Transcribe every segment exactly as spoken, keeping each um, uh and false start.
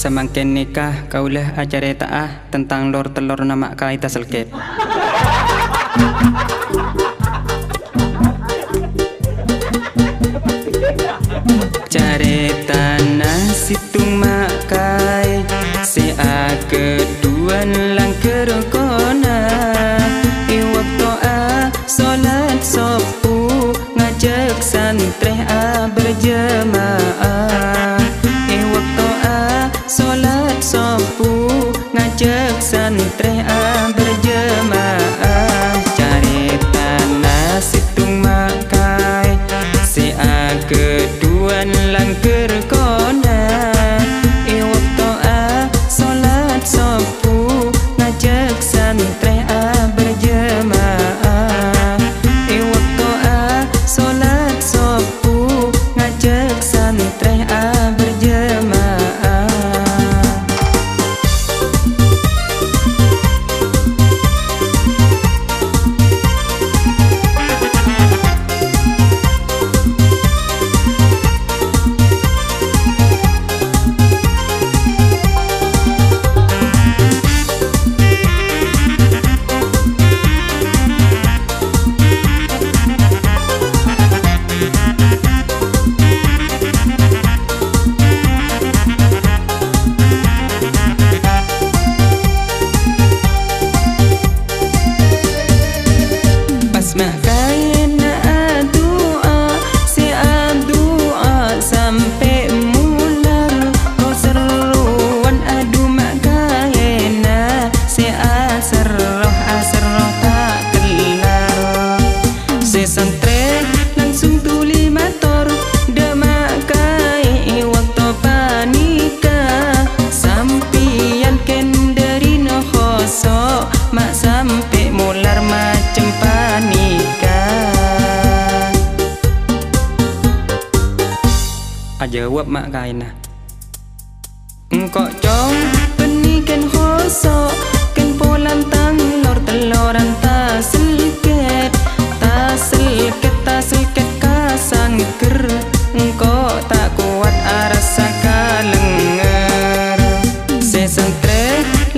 Samangkèn nèka kaulâ acarèta'a tentang lor-tellorra ma' kaè tasèlkèt. Carètana sèttong ma' kaè sè aghâdhuwân langghâr kona. È bâkto asolat sobbhu ngajhâk santrè aberjema'ah. È bâkto asolat sobbhu ngajhâk santrè aberjema'ah. Carètana sèttong ma' kaè sè aghâdhuwân langghâr kona. È bâkto asolat sobbhu ngajhâk santrè aberjema'ah. È bâkto asolat sobbhu ngajhâk santrè aberjema'ah. Pas ma' kaèna adu'a, sè adu'a sampè' molar, ro-serrowan adu ma' kaèna, sè aserro, aserro ta' kellar. Sè santrè langsung dhuli mator, dâ' ma' kaè è bâkto panèka, sampèyan kèn dâri no khoso', ma' sampè' molar macem panèka. Ajâwâb ma' kaèna. Engko', Cong, bânnè kèn khoso', kèn polana tang lor-telloran tasèlkèt. Tasèlkèt, tasèlkèt ka sangghâr, engko' ta' kowat arassa kalengngèr. Sè santrè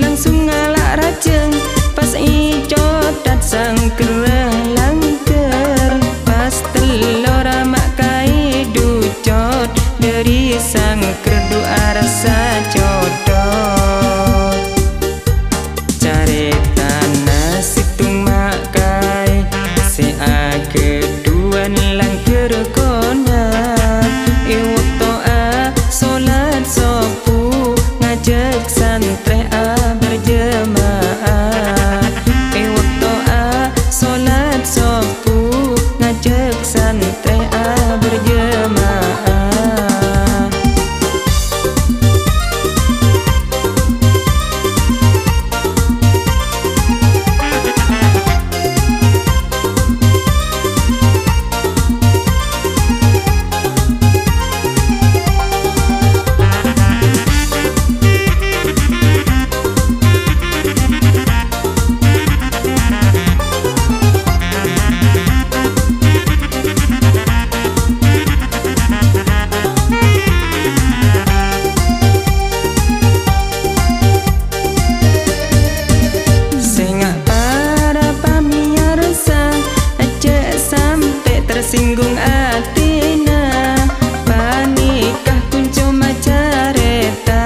langsung ngala' rajâng, pas ècodhât sangghârra langghâr. Pas tellorra ma' kaè dhu cot, dâri sangghâr dhu arassa codhot. Carètana sèttong ma' kaè sè aghâdhuwân langghâr kona. È bâkto asolat sobbhu ngajhâk santrè aberjema'ah. È bâkto asolat sobbhu ngajhâk santrè aberjema'ah. Sènga' para pamèyarsa, ajjhâ' sampè' tersinggung atèna. Panèka ghun coma carèta,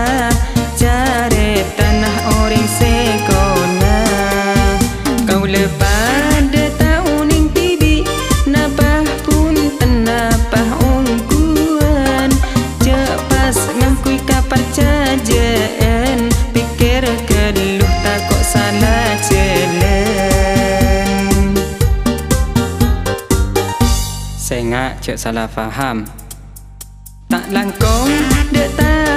carètana orèng sè kona. Kaulâ padâ ta' onèng dhibi', napa bhunten, napa ongghuwân. Jhâ' pas ngangghuy kaparcajâ'ân, pèkkèr ghâllu tako' sala jhâlân. Sènga' jhâ' sala paham. Ta' langkong dâ' ta'